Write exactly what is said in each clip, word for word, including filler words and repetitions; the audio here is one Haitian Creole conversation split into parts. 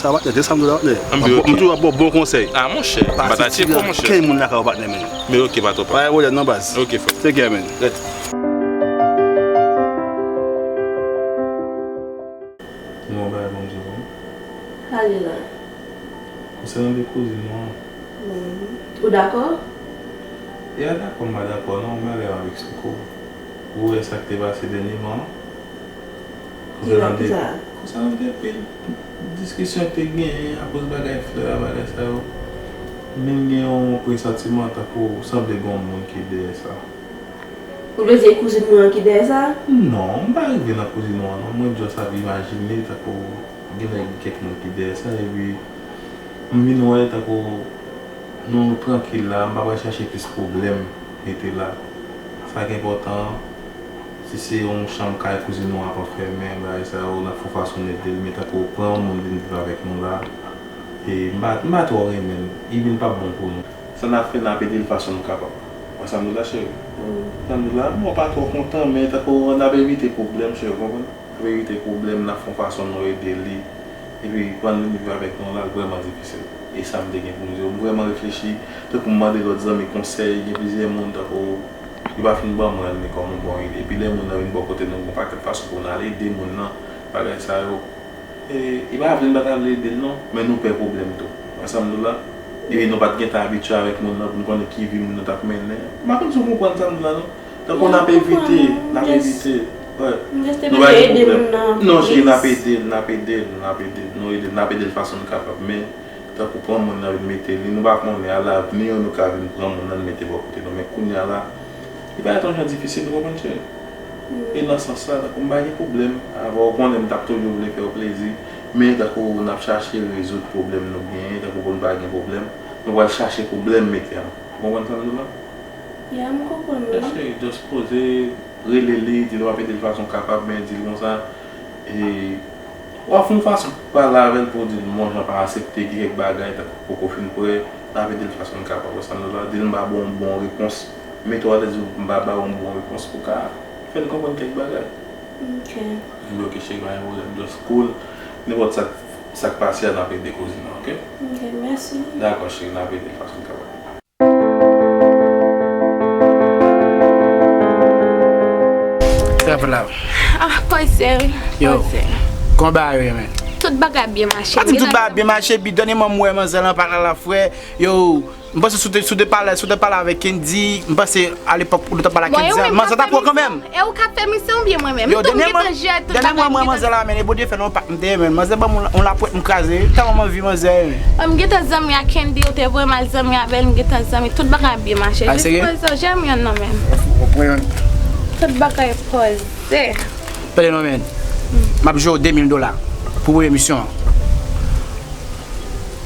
Sa patnè, desann dola patnè. M toujou ap ba w bon konsèy. Ah, monchè, m pa ta tcheke w, monchè. Kenn moun lakay ou patnè, men. Men ok, pa twò pa. Pa gen pwoblèm non, baz. Ok, frè. Take care, man. Gade. Bon, bagay, bon, Dye bon. Ale la. Konsènan de kouzin nou an. Mhm. Ou dakò? Ya dakò, m pa dakò, non, men lè m ap eksplike w. Ou wè sa k te pase dènyèman an? Konsènan de, konsènan de pil diskisyon k te genyen akoz bagay flè a, bagay sa yo. Men m gen yon presantiman tankou sanble gen yon moun ki dèyè sa. Ou vle di e kouzin mwen an ki dèyè sa? Non, m pa rive nan kouzin ou an non. Mwen just ap imajine tankou gen nèg, kèk moun ki dèyè sa, epi m vin wè tankou nou trankil la, m pa pral chache plis pwoblèm mete la. Sa ki enpòtan an, si se yon chanm kay kouzin ou an ap anfèmen, bagay sa yo, n ap fè yon fason n ede l, men tankou pran yon moun vin viv avèk nou la, e m pa, m pa twò renmen l, li vin p ap bon pou nou. Sa n ap fè, n ap ede l fason n kapab. Wè sa m di w la, cheri? Sa m di w la, mwen pa twò kontan, men tankou n ap evite pwoblèm, cheri, w konprann? N ap evite pwoblèm, n ap fè yon fason nou ede li. Epi, pou l vin viv avèk nou la, l vrèman difisil. E sa m te gen pou m di w. M vrèman reflechi, tankou m mande lòt zanmi konsèy, gen plizyè moun, tankou, yo pa fin ban mwen li kòm yon bon ide. Epi lè moun nan vin bò kote nou, gen yon pakèt fason pou n al ede moun nan, bagay sa yo. E, li pa vle m pa ta vle ede l non, men nou pè pwoblèm tou. Wè sa m di w la? Epi nou pa t gentan abitye avèk moun nan pou n konnen ki vi moun nan t ap mennen. M pa konn si w konprann sa m di w la non. Tankou n ap evite, n ap evite. Wè. Nou pa gen pwoblèm. Non, cheri, n ap ede l, n ap ede l, n ap ede l, nou ede l, n ap ede l fason n kapab. Men, tankou pran moun nan vin mete li, nou pa konnen alavni nou ka vin pran moun nan mete bò kote nou. Men kounye a la, li parèt yon jan difisil, ou konprann, cheri? E nan sans sa, tankou m pa gen pwoblèm avè w, ou konnen m t ap toujou vle fè w plezi, men tankou n ap chache rezoud pwoblèm nou genyen, tankou pou n pa gen pwoblèm, nou pral chache pwoblèm mete ann. Ou konprann sa m di w la? Ya, m konprann wi. Cheri, just poze, rele li, di l w ap ede l fason w kapab, men di l konsa, e, w ap fè yon fason pale avè l pou w di l, m wè w jan pa aksepte gen kèk bagay, tankou poko fin prè, n ap ede l fason n kapab, wè sa m di w la, di l m pa ba w yon bon repons, mete w alèz, m pa ba w yon bon repons pou w ka fè l konprann kèk bagay. Ok. Ebyen, ok, cheri, pa gen pwoblèm, just cool, nenpòt sa, sa k pase a, n ap ede kouzin nan, ok? Ok, mèsi. Dakò, cheri, n ap ede l fason n kapab. Sa fè la. Ah, poze, wi. Yo, poze. Kòman bagay yo ye, men? Tout bagay byen mache. Pa di m tout bagay byen mache, epi dènyèman m wè manzè lan pa la la, frè. Yo, m panse si w te, si w te pale, si w te pale avèk Kendy, m panse alepòk ou te pale ak Kendy, manzè t ap wè kanmenm. E ou k ap fè misyon oubyen mwen menm? Yo, dènyèman, dènyèman m wè manzè la, men e Bondye fè non, pa, m te, men manzè ban m yon lapwèt, m kraze, tèlman m anvi manzè, men. M gentan zanmi ak Kendy, ou te voye m al zanmi avè l, m gentan zanmi, tout bagay ap byen mache. Jis poze w, janm youn non, men. Tout bagay poze. Tande non, men. M ap jwe w de mil dola pou premye misyon an.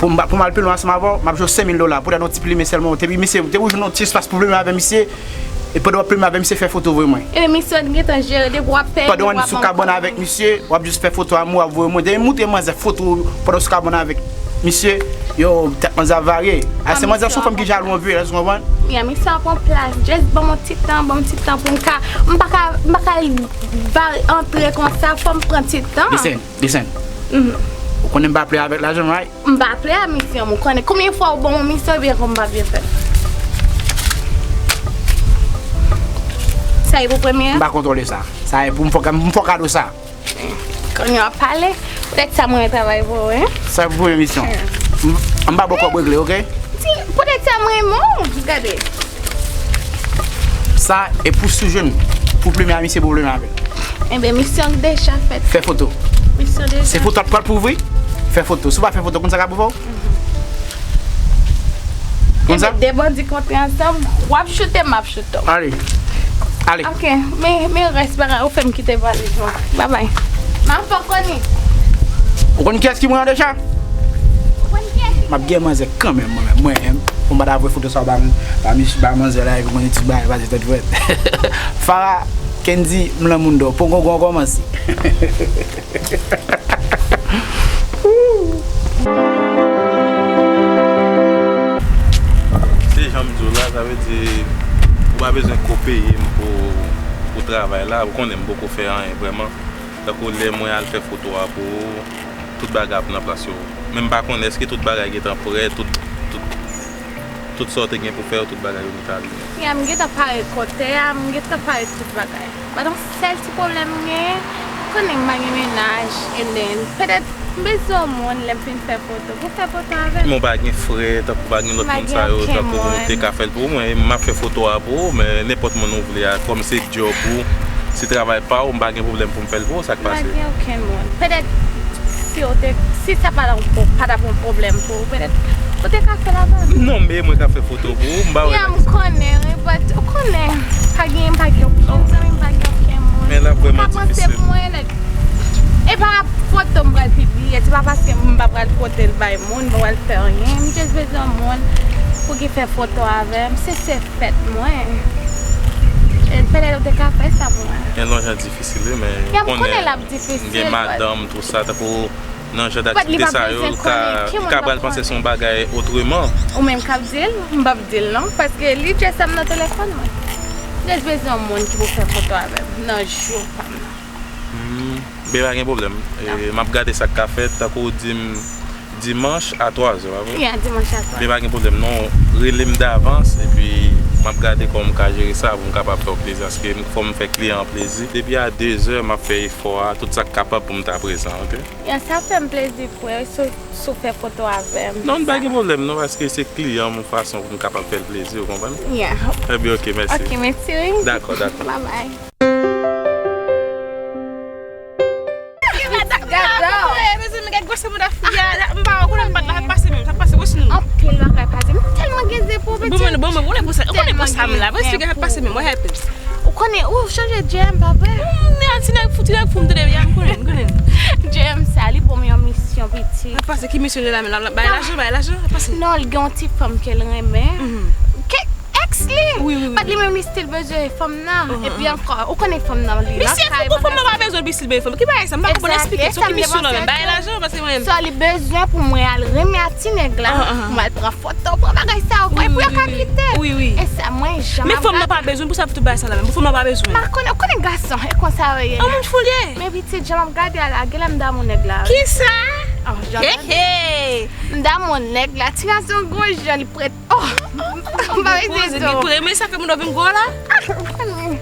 Pou m, pou m al pi lwen ansanm avè w, m ap jwe w senk mil dola. Poutèt yon ti plimen sèlman, te, misye, te ouvri yon ti espas pou plimen avè misye. E pandan w ap plimen avè misye, fè foto voye mwen. Ebyen, misye gentan jere depi w ap peye. Pandan w sou kabann avèk misye, w ap jis fè foto a mwen, w ap voye mwen. Depi m montre manzè foto pandan w sou kabann avèk misye, yo, tèt manzè ap vare. A, se manzè sou fanm ki jalou anpil, èske w konprann? Ya, misye ap pran plas. Just ban m yon ti tan, ban m ti tan pou m ka, m pa ka, m pa ka va antre konsa, fò m pran ti tan. Listen, listen. Ou konnen m pa play avèk lajan, right? M pa play a misyon, ou konnen konbyen fwa ou ban mwen misyon, ebyen, kòm m pa byen fè. Sa e pou premye a? M pa kontwole sa. Sa e pou m fè, m fè kado sa. Kounye a w ap pale, poutèt sa mwen travay pou ou, hein? Sa e pou premye misyon. M, m pa ba w kòb regle, ok? Ti, poutèt sa mwen renmen w, gade. Sa e pou sou jwenn, pou plimen a misye, pou plimen avè l. Enben, misyon deja fèt. Fè foto. Misyon deja. Se foto a pral pou vre? Fè foto. Si w pa fè foto, konn sa k ap rive w? Konn sa? Enben, de bandi kontre ansanm, w ap choute, m ap choute w. Ale. Ale. Ok, men, men rès bagay, ou fè m kite valiz mwen. Babay. M ap fè w konnen. Ou konn kiyès ki mwen an deja? M ap gen manzè kanmenm, mwen menm. Mwen menm, pou m pa ta voye foto sa ba, ba, ba manzè la, epi mwen ti bagay pase tèt frèt. Farah, Kendy, m lan moun dò. Pongongon kòmanse. Se jan m di w la, sa vle di, ou pa bezwen ko peye m pou, pou travay la. Ou konnen m poko fè anyen vrèman. Tankou lè mwen al fè foto a pou ou, tout bagay ap nan plas yo. Men m pa konnen èske tout bagay gentan prè, tout, tout, tout sa w te gen pou fè yo, tout bagay yo gentan ale. Ya, m gentan pare kote a, m gentan pare tout bagay. But yon sèl ti pwoblèm m genyen, konnen m pa gen mennaj, and then, petèt, m bezwen yon moun lè m fin fè foto, pou fè foto avè m. Men w pa gen frè, tankou w pa gen lòt moun sa yo, tankou w te ka fè l pou ou, mwen, m ap fè foto a pou ou, men nenpòt moun ou vle a, kòm se djòb ou, se travay pa ou, m pa gen pwoblèm pou m fè l pou ou, sa k pase? M pa gen okenn moun. Petèt, si w te, si sa pa t yon pwo-, pa t ap yon pwoblèm pou ou, petèt, ou te ka fè l avè m. Non, men mwen ka fè foto pou ou, m pa wè. Ya, m konnen, wi, but ou konnen, pa gen, m pa gen okenn zanmi, m pa gen okenn moun. Men l ap vrèman difisil. Ou ka panse mwen, like, e pa foto m pral pibliye, se pa paske m pa pral pote l bay moun, m pa pral fè anyen, m just bezwen moun pou ki fè foto avè m, se, se fèt mwen. E petèt ou te ka fè sa pou mwen. Gen lonjan difisil, wi, men ou konnen, m gen madanm, tou sa, tankou nan jan d aktivite sa yo, li ka, li ka pral panse se yon bagay otreman. Ou menm k ap di l, m p ap di l non, paske li just ap nan telefòn mwen. Just bezwen yon moun ki pou fè foto avè m nan jou pa m nan. Hmm, ben pa gen pwoblèm. E, m ap gade sa k ka fèt, tankou w di m dimanch a twazè, pa vre? Yeah, dimanch a twazè. Ben pa gen pwoblèm non, rele m davans, epi m ap gade kòman m ka jere sa pou m kapab fè w plezi, paske fò m fè kliyan an plezi. Depi a dezè, m ap fè efò a, tout sa k kapab pou m ta prezan, oke? Ya, sa fè m plezi, frè, si w, si w fè foto avè m. Non, pa gen pwoblèm, non, paske se kliyan m, yon fason pou m kapab fè l plezi, ou konprann? Ya. Ebyen, oke, mèsi. Oke, mèsi, wi. Dakò, dakò. Bye bye. Gad, mezanmi, gad gwosè manda fi a, m pa wè kote m pa t la, sa pase menm, sa pase wè si nou. Anpil bagay pase, m tèlman gen zepo, bon, bon, bon, ou konnen pou sa, ou konnen pou sa m la, wè si gen sa pase menm, what happens? Ou konnen, ou chanje J M, pa vre? Hmm, nèg, ti nèg fou, ti nèg fou, m tande, ya, m konnen, m konnen. J M sa, li ban m yon misyon, pitit. Sa pase, ki misyon li la, men l ap bay lajan, bay lajan, sa pase. Non, li gen yon ti fanm ke l renmen. Ke èks li. Wi, wi, wi. But li menm, li still bezwen fanm nan. Epi ankò, ou konnen fanm nan, li nan kay, fanm nan pa bezwen, li still bezwen fanm. Ki bagay sa? M pa konprann, eksplike. So, ki misyon nan men bay lajan, paske mwen. So, li bezwen pou mwen al renmen a ti nèg la, pou mwen al pran foto, pran bagay sa yo, pou yo ka kite. Wi, wi. E sa, mwen, jan m ap gade. Men fanm nan pa bezwen pou sa, pou tout bagay sa la menm. Pou fanm nan pa bezwen. M pa konnen, ou konnen gason, e konsa yo ye. An moun fou l ye. Men pitit, jan m ap gade a la, genlè m damou nèg la, wi. Kisa? Oh, jan m damou nèg la, ti gason gwo jan li prèt. Oh, m pa vle di tou. Pou renmen sa fè moun nan vin gwo la?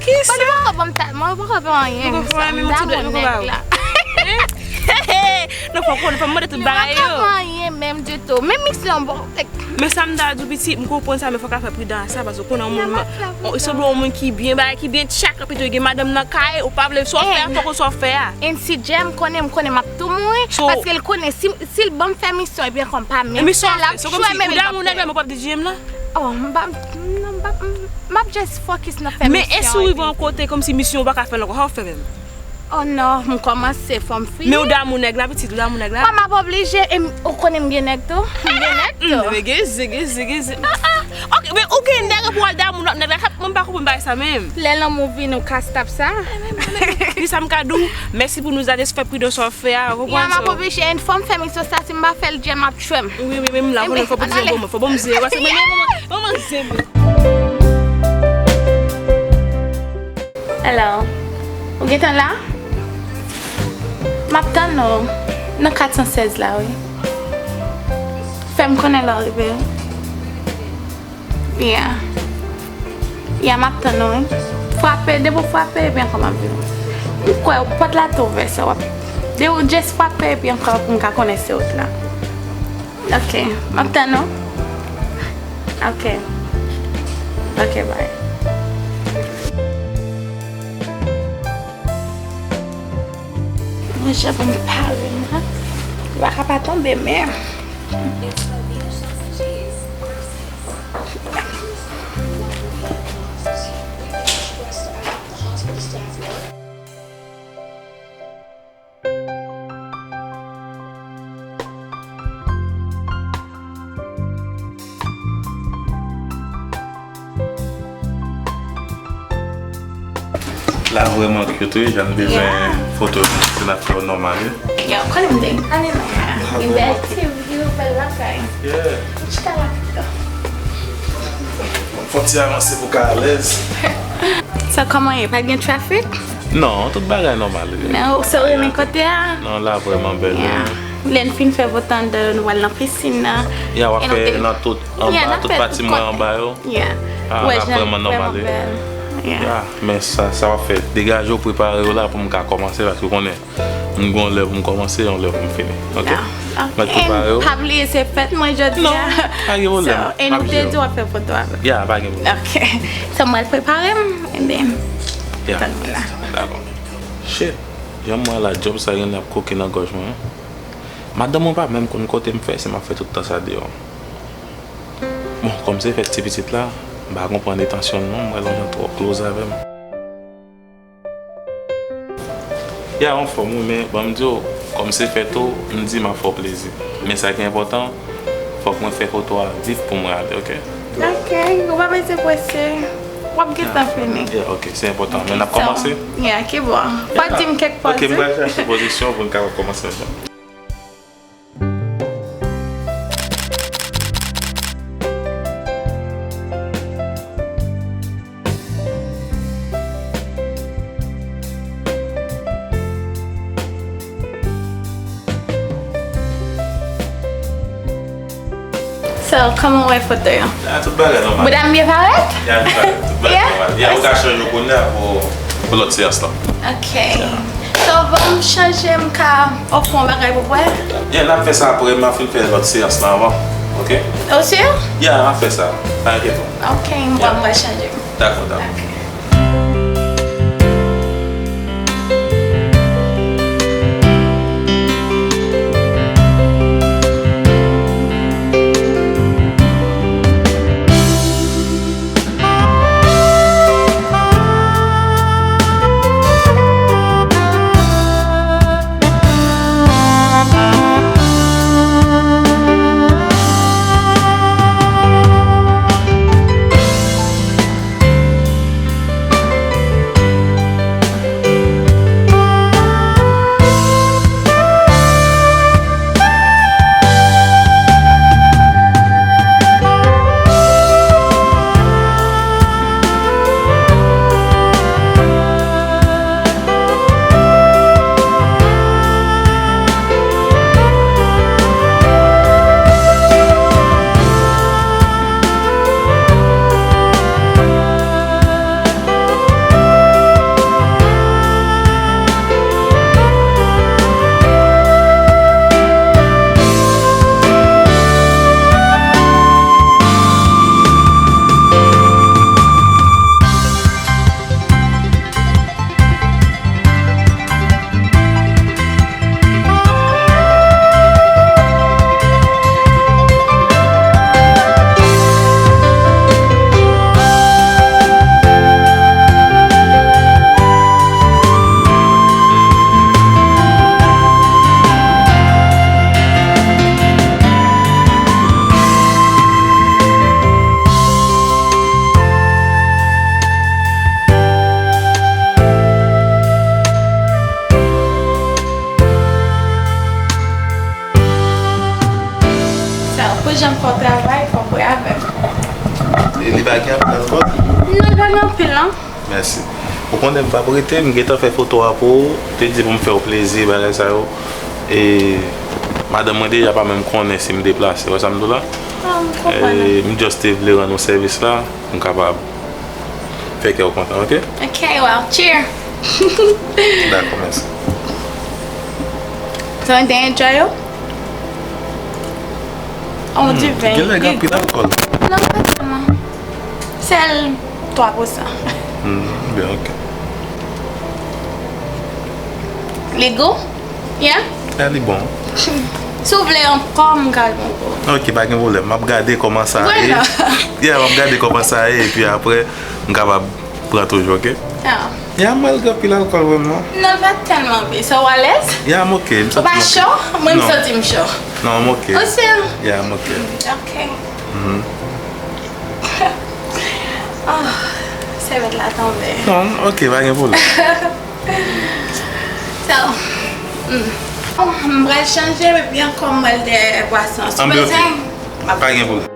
Kisa? Bon, li poko ban m ta, mwen poko fè anyen, m damou nèg la. Non, fò konnen, fò m mande tout bagay yo. Mwen pa fè anyen menm ditou. Menm misyon, bon, men sa m ta di w, pitit, m konprann sa, men fò w ka fè pridan a sa, paske w konnen yon moun, ou sanble yon moun ki byen bagay, ki byen tchak, epi tou gen madanm nan kay, ou pa vle sa w fè a, fòk ou sa w fè a. And si J M konnen, m konnen m ap tou mouri, paske l konnen si, si l ban m fè misyon, epi ankò m pa menm fè l, l ap tchwe m, epi l p ap fè. Ou damou nèg la, men w p ap di J M lan? Oh, m pa, non, m pa, m ap just focus nan fè misyon. Men e si w rive yon kote kòmsi misyon ou pa ka fè l ankò, sa w fè menm? Oh non, m kòmanse, fò m fini. Men ou damou nèg la, pitit, ou damou nèg la? Bon, m ap oblije, e m, ou konnen m gen nèg tou? M gen nèg tou. Geze, geze, geze. Ah, ah. Ok, men ou gen nèg pou w al damou lòt nèg la, mwen m pa konprann bagay sa menm. Lè lanmou vini, ou ka stop sa. Ni sa m ka di w, mèsi pou nou zade, fè pridan sa w fè a, ou konprann sa? Ya, m ap oblije, and fò m fè misyon sa, si m pa fè l, J M ap tchwe m. Wi, wi, wi, m la, konnen fò ban m zero, fò ban m zero, paske mwen, mwen, mwen, mwen, mwen zero. Hello. Ou gentan la? M ap tann ou nan kat san sèz la, wi. Fè m konnen lè w rive. Yeah. Yeah, m ap tann ou, wi. Frape, depi w frape, epi ankò m ap vini. M kwè pòt la tou ouvè, so w ap, depi w just frape, epi ankò pou m ka konnen si w t la. Ok, m ap tann ou. Ok. Ok, bye. Manje pou m pare m la. Li pa ka pa tonbe, men. La vrèman cute wi, jan n bezwen foto, se n ap fè yo nòmal wi. Yo, konnen m te gade la. Gen bèl ti view, bèl lakay. Yeah. Chita la pito. Fò ti avanse pou ka alèz. So, kòman ye? Pa gen traffic? Non, tout bagay nòmal wi. Men ou, so renmen kote a? Non, la vrèman bèl wi. Yeah. Lè n fin fè foto anndan yo, nou pral nan pisin nan. Ya, w ap fè nan tout, anba, tout pati mwen anba yo. Ya. Ah, l ap vrèman nòmal, wi. Ya, men sa, sa w ap fè, degaje w, prepare w la pou m ka kòmanse, paske w konnen, m gen yon lè pou m kòmanse, yon lè pou m fini. Ok? Mwen prepare w. Pa bliye se fèt mwen jodi a. Non, pa gen pwoblèm. So, e nou te di w ap fè foto avè m. Ya, pa gen pwoblèm. Ok. So, mwen prepare m, ebyen, tann mwen la. Dakò. Shit. Jan m wè la, djòb sa gen lè ap koke nan gòj mwen, wi. Madanm mwen pa menm konn kote m fè, si m ap fè tout tan sa deyò. Bon, kòm se fèt ti pitit la, m pa konprann etansyon l non, m wè l yon jan twò close avè m. Ya, anfòm wi, men ban m di w, kòm se fèt ou, m di m ap fè w plezi. Men sa ki enpòtan, fòk mwen fè foto a vit pou mwen ale, ok? Ok, ou pa bezwen prese. W ap gentan fini. Ya, ok, se enpòtan. Men n ap kòmanse? Ya, ki bò? Pa di m kèk pòz. Ok, m pral chache pozisyon pou n kapab kòmanse ansanm. So, kòman w wè foto yo? Ah, tout bagay nòmal. Bouda m byen parèt? Ya, tout bagay, tout bagay nòmal. Ya, ou ka chanje kounye a pou, pou lòt seyans lan. Ok. So, ban m chanje, m ka ofri w yon bagay pou bwè? Ya, n ap fè sa apre, m ap fin fè lòt seyans lan anvan. Ok? Ou si? Ya, n ap fè sa. Pa enkyete w. Ok, m pral, m pral chanje. Dakò, dakò. Ok. Sa, pou jan m fè w travay, fò w prè avè m. Li, li pa gen anpil alkòl? Non, li pa gen anpil, non. Mèsi. Ou konnen m p ap rete, m gentan fè foto a pou ou, te di pou m fè w plezi, bagay sa yo. E madanm mwen deja pa menm konnen si m deplase, ou wè sa m di w la? Ah, m konprann. E m just te vle rann ou sèvis la, pou m kapab fè kè w kontan, ok? Ok, well, cheer. Dakò, mèsi. So, w te enjoy ou? On diven. Genlè gen anpil alkòl. Non, pa tèlman. Sèl twa pousan. Hmm, byen, ok. Li gou? Yeah? Yeah, li bon. Si w vle ankò, m ka al pran pou ou. Ok, pa gen pwoblèm. M ap gade kòman sa ye. Wè non. Yeah, m ap gade kòman sa ye, epi apre, m kapab pran toujou, ok? Ah. Yeah, m wè l gen anpil alkòl vrèman. Non, l pa tèlman vre. So, w alèz? Yeah, m ok. M santi m ok. Ou pa cho? Mwen, m santi m cho. Non, m ok. Ou si? Yeah, m ok. Ok. Mhm. Oh, sèvyèt la tonbe. Non, ok, pa gen pwoblèm. So, mm. Oh, m pral chanje, epi ankò m pral dèyè bwason. Anben, ok. Pa gen pwoblèm.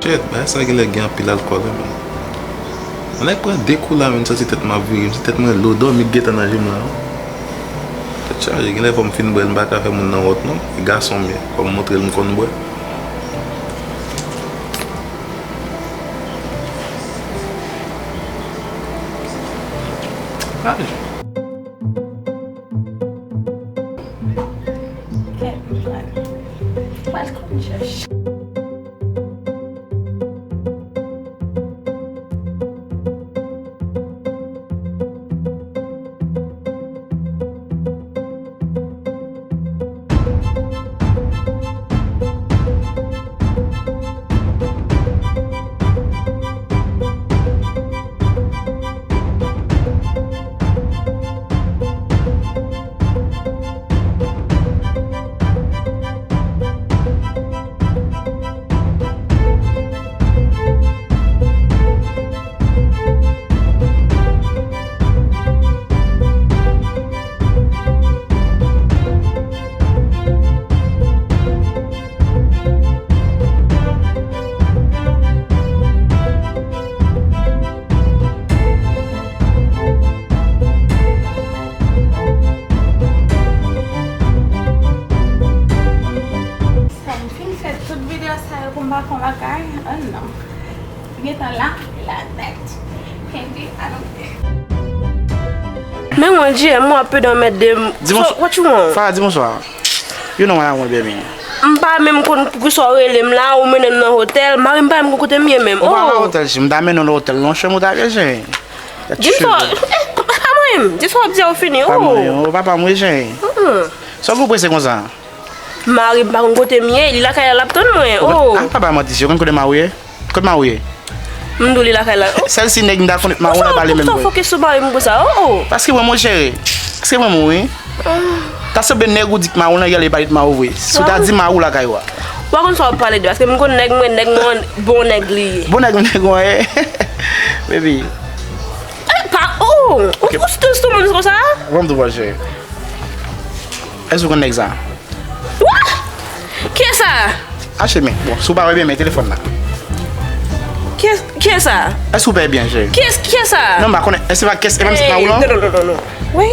Shit, bagay sa genlè gen anpil alkòl, wi, men. Yon nèg pran de kou la, men, m santi tèt mwen ap vire, m santi tèt mwen lou, dòmi gentan nan je m la, wi. Tèt chaje, genlè fò m fin bwè l, m pa ka fè moun nan wont non. E gason m ye, fò m montre l m konn bwè. Ay. Kèt, m pral, m pral konn chèch. Sa m fin fè tout videyo sa yo pou m pa fè yon bagay? Oh non. Gentan la, la nèt. Kenbe, alonge. Men mwen, J M, mwen ap pede anmède m. Di bonswa. So, what you want? Farah, di bonswa. You know what I want, baby. M pa menm konn poukisa w rele m la, ou mennen m nan otèl. Mari m pa menm konn kote m ye menm. Ou pa nan otèl, si m ta mennen w nan otèl, nan chanm ou ta gen, jen. Di m sa, eh, pa mwen menm. Di sa w ap di a ou fini. Pa mwen, oh, papa mwen, jen. Mm-mm. Sa w gen w prese konsa? Mari m pa konn kote m ye, li lakay la, l ap tann mwen. Oh. Ah, pa bay manti, si yo konn kote mari w ye? Kote mari w ye? M di w li lakay la. Oh. Sèl si nèg m ta konn mari w la pale menm mwen. Sa w fokis sou mari m konsa? Oh, oh. Paske mwen, mon cheri. Paske mwen, mwen, wi. Ta sanble nèg ou di k mari w lan, y ale pale t mari w vre. Si w ta di mari w lakay ou a. Ou pa konn sa w ap pale de, paske m konn nèg mwen, nèg mwen, bon nèg li ye. Bon nèg, nèg mwen ye. Baby. Eh, pa, oh, ou, ou still sou moun konsa? Ban m di w, cheri. Èske w konn nèg sa? Wa! Kiyès sa? Achte men. Bon, si w pa wè byen, men telefòn la. Kiyès, kiyès sa? Èske w pè byen, cheri? Kiyès, kiyès sa? Non, m pa konnen. Èske se pa kès, e pa m se pa ou, non? Non, non, non, non, non. Wi.